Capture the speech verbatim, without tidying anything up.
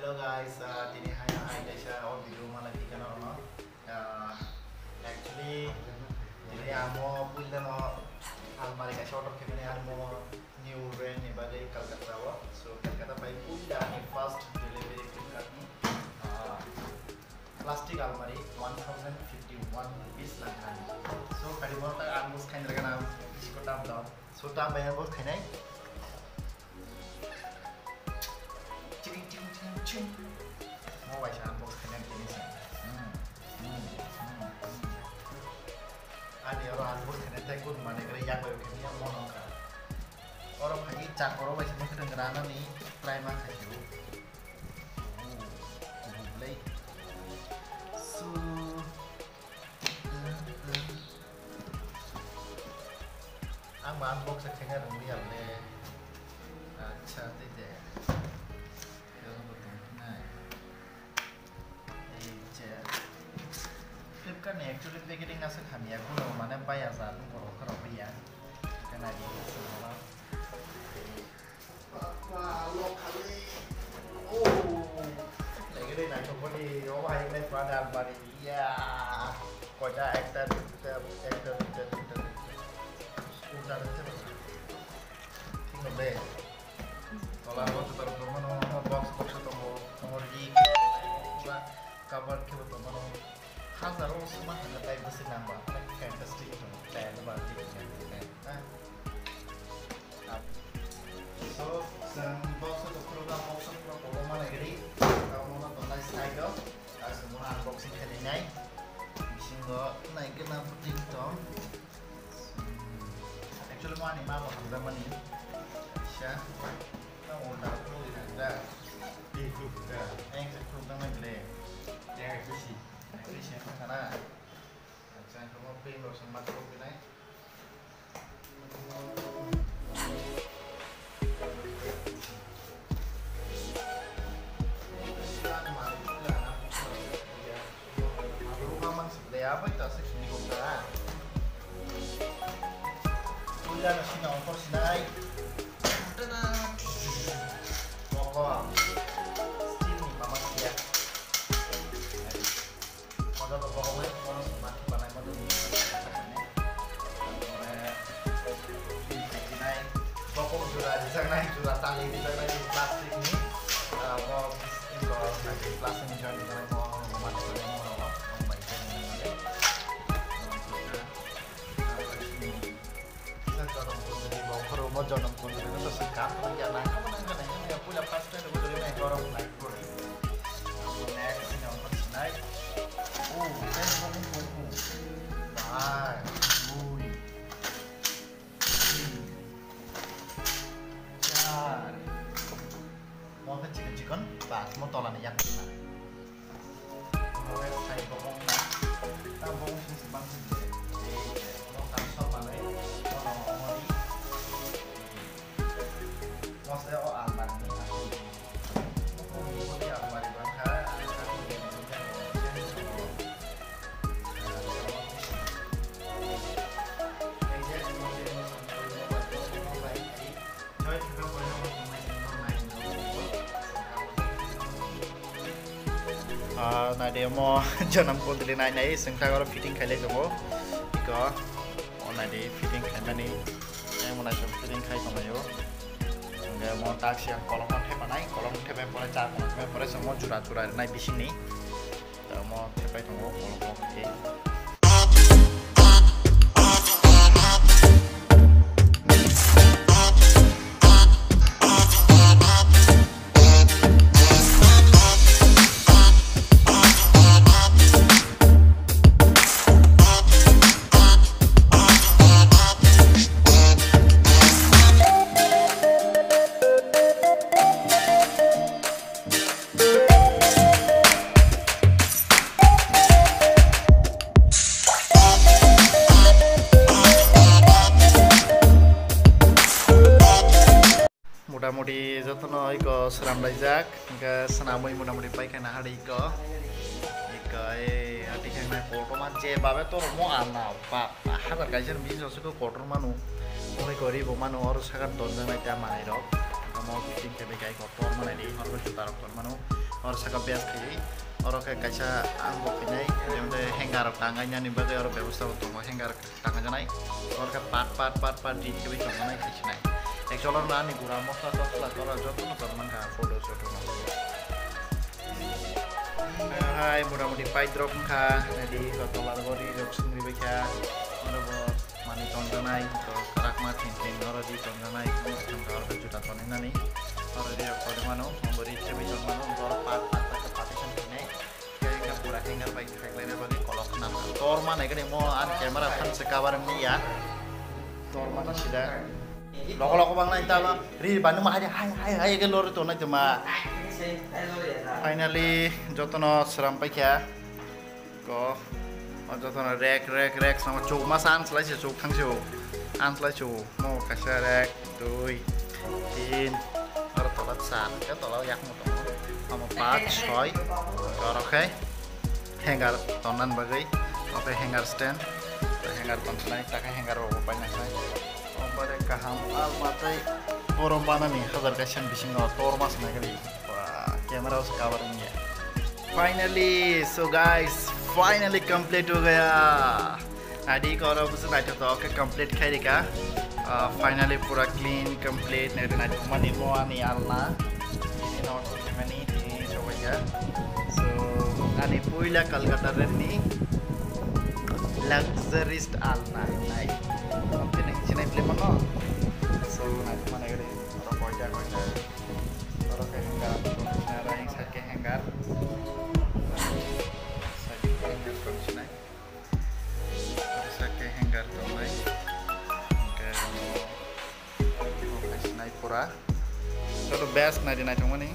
Hello guys, uh, tini hai ai kaisa o video malai phikana ono. Uh, actually, tini amo puila no almari kaisa order khimani amo new brand ni bagwi Kolkata o. So Kolkata bai puila ni first delivery Flipkart ni. Uh, plastic almari one thousand fifty one rupees langkha. So kadi mo ta unbox khainai rega na biskot dam dam. So ta bai unbox khainai. Ching, ching, ching, ching. Mo bai sa unbox khainai tini sa. Hmm, hmm, hmm, hmm. Ani oro unbox khainai tei kun mane kare yak bai khainai ya mo nong kha. Oro phai chak oro bai sa mo khainai rana ni try ma khai. Oh, oh, play. So, Ang ba unbox khaina rwngya le. Acha, tei de. Khe bo tong nai. Ei che. Flipkart ni actually packaging aswk hamya, kuno mane baya ja, borok khorok ya. Khe nai di. Papa, lo khali. Oh. Lagi deh, naik kembali. Oh, hai, naik pada bari. Ya. Koita, ekta, duita, ekta, duita, tinta, duita. Ulta, duita, duita. Thik no de. Tola, lo, tutar, tutar, mano, box, box, tongo, tongo, ri. Pura cover, kebo, tongo, no. Hazaro, suma, hanga, tai, bwswk, nang, ba, fantastic, tongo, tai, ba, ri, ha. So, chwng box o tongphuru ba box o pura kotorma nai gri. Tamo no tongnai side o. Aswk bono unboxing khainai nai. Bisingo nai gana puting tong. Actually, mo ani ma bo hamjakmani. Kaisa. Tamo ulta khulugwi nai da. Tei khuluk da. Eng se khuluk nang nai gle. Eng se khuluk. Eng se khuluk kana. Acha, tamo pin rok se ma khuluk nai. Motor rok bohok bai, mono se ma khe banai, motor ni sakani. Tampore, pin khainai, bokong jura rijaknai, jura tali rijaknai, plastic ni, ah, bo, iko, plastic ni jora rijaknai, bo, bo ma khe banai, mono, bo, bo bai khe banai, mono. Jonom kunduli bo khoro mo jonom kunduli no to sing kam ko ya na kam na na na ya pula first time ko dole na gorom lai ko. Next ni on ko sinai. Oh, next one ko ko. Bye. Ui. Char. Mo khe chikon chikon, bas, mo tola ni yak na. Mo khe sai bokong na. Ta bokong sing se bang sing se. Mo kam so manai, mo no mo ri. Mo se o almari ni aku. Mo ni mo ni almari bang kha. Ah, nai de mo jonom kunduli nai nai, sengthak oro fitting khailai tongo. Iko, o nai de fitting khaimani, eh, mo nai song fitting khai tonglaio. Hingke mo tak siang kolom no thepanai, kolom thepai pore, char kolom thepai pore, song mo jura jura nai bisingni. Tamo thepai tongo, kolom khe. Motamuti jotono iko swnam laijak, hingke swnamwi motamuti paikha na hari iko. Iko, eh, ati khe nai kotorma je babe toro mo alna, ba, ba, hazar kaisa ni bising aswk kotor manu. Omo iko ri bo manu, oro saka donjak nai ta manai rok. Omo fitting khe bai kai kotor manai ri, oro juta rok tor manu. Oro saka best khawi, oro khe kaisa ang bo khainai, jemde hanger rok tangai nani bagwi oro bebosta bo tongo, hanger tangai janai. Oro khe part, part, part, part di khewi tongo nai khaisi nai. Actual oro ani gura mosla tosla tora joto no tor mankha photo shoto no. Hai, motamoti pai drop wngkha, ready, joto largori rok sungri baikha. Oro bo Mani tonjanai, to karakma thing thing oro di tonjanai, oro di juta toninani, oro di rok toni mano, oro di chebi tongmano, oro part part part partition khainai, khe pura hanger bai khaklaina bagwi kolok khna. Tor manai gani mo an camera phan se cover wngya, tor mani sida. Logo logo bang nai tama, ri banu ma hai hai hai hai ke lori tonai tama. Finally, jotono sram paikha. Ko, o jotono rek, rek, rek, samo chuk ma san slai se chuk thang se o. An slai se o. Mo kaisa rek, dui, tin, aro tola san, ke tola yak mo tongo. Amo paanch, soi, oro khe hanger tonnan bagwi, oke hanger stand, hanger ton sinai, ta khe hanger rok bai nang nai. Omo de kaham alma tei borom banani hajar kaisa bisingo tor ma sinai gani. Wah, camera o cover wngya. Finally, so guys, finally complete ho gaya. Adi koro busu naithok to, okay, complete khai rika. Ah, finally pura clean, complete, nai naithok mani mo ani alna. Ini no to mani, ini sobai ya. So, ani puila Kolkata reni luxurious alna nai. Mungkin yang sini beli mana? So, naithok mani gede. Oro koita koita. Oro khe hanger, conditioner, ring side khe hanger. Side khe hanger conditioner. Oro side khe hanger tongnai. Hingkhe oro khe sinai pura. Joto best nai di naithokmani.